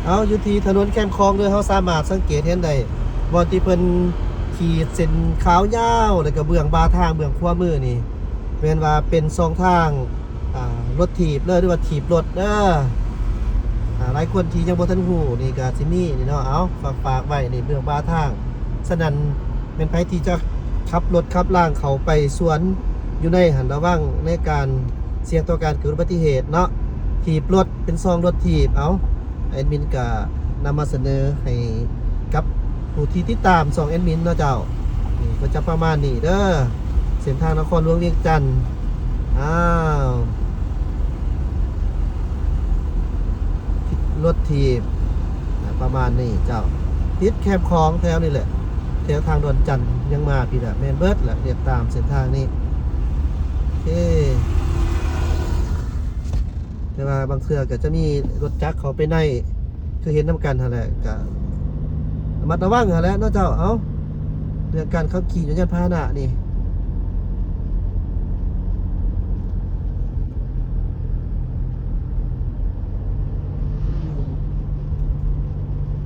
ເອົາ ຢູ່ທີ່ຖະໜົນແຄມຂອງເດີ ເຮົາສາມາດສັງເກດເຫັນໄດ້ ບ່ອນທີ່ເພິ່ນຂີດເສັ້ນຂາວຍາວ ແລ້ວກໍເບື້ອງບ່າທາງເບື້ອງຂວາມືນີ້ ແມ່ນວ່າເປັນຊ່ອງທາງ ອ່າ ລົດຖີບເດີ ຫຼືວ່າຖີບລົດເດີ. ອ່າ ຫຼາຍຄົນທີ່ຍັງບໍ່ທັນຮູ້ນີ້ກໍຊິມີນີ້ເນາະ ເອົາ ຝາກໆໄວ້ນີ້ເບື້ອງບ່າທາງ. ສະນັ້ນ ແມ່ນໃຜທີ່ຈະຂັບລົດຂັບລາງເຂົ້າໄປສວນຢູ່ໃນຫັ້ນ ລະວັງໃນການສ່ຽງຕໍ່ການເກີດອຸບັດຕິເຫດເນາະ. ຖີບລົດ ເປັນຊ່ອງລົດຖີບ ເອົາ ແອດມິນກະນຳມາສະເໜີໃຫ້ກັບຜູ້ທີ່ຕິດຕາມຊ່ອງແອດມິນເນາະເຈົ້າ. ນີ້ກໍຈະປະມານນີ້ເດີ ເສັ້ນທາງນະຄອນຫຼວງວຽງຈັນ. ອ້າວ ລົດຖີບ ອ່າ ປະມານນີ້ເຈົ້າ ຕິດແຄມຂອງແຖວນີ້ແຫຼະ ແຖວທາງດອນຈັນ ຍັງມາພີ້ແຫຼະ ແມ່ນເບິດແຫຼະ ລຽບຕາມເສັ້ນທາງນີ້. ໂອເຄ ແຕ່ວ່າບາງເທື່ອກໍຈະມີລົດຈັກເຂົ້າໄປໃນ ຄືເຫັນນຳກັນຫັ້ນແຫຼະ ກໍລະມັດລະວັງຫັ້ນແຫຼະເນາະເຈົ້າ. ເອົາ ເລື່ອງການຂັບຂີ່ຍົນຍານພາຫະນະນີ້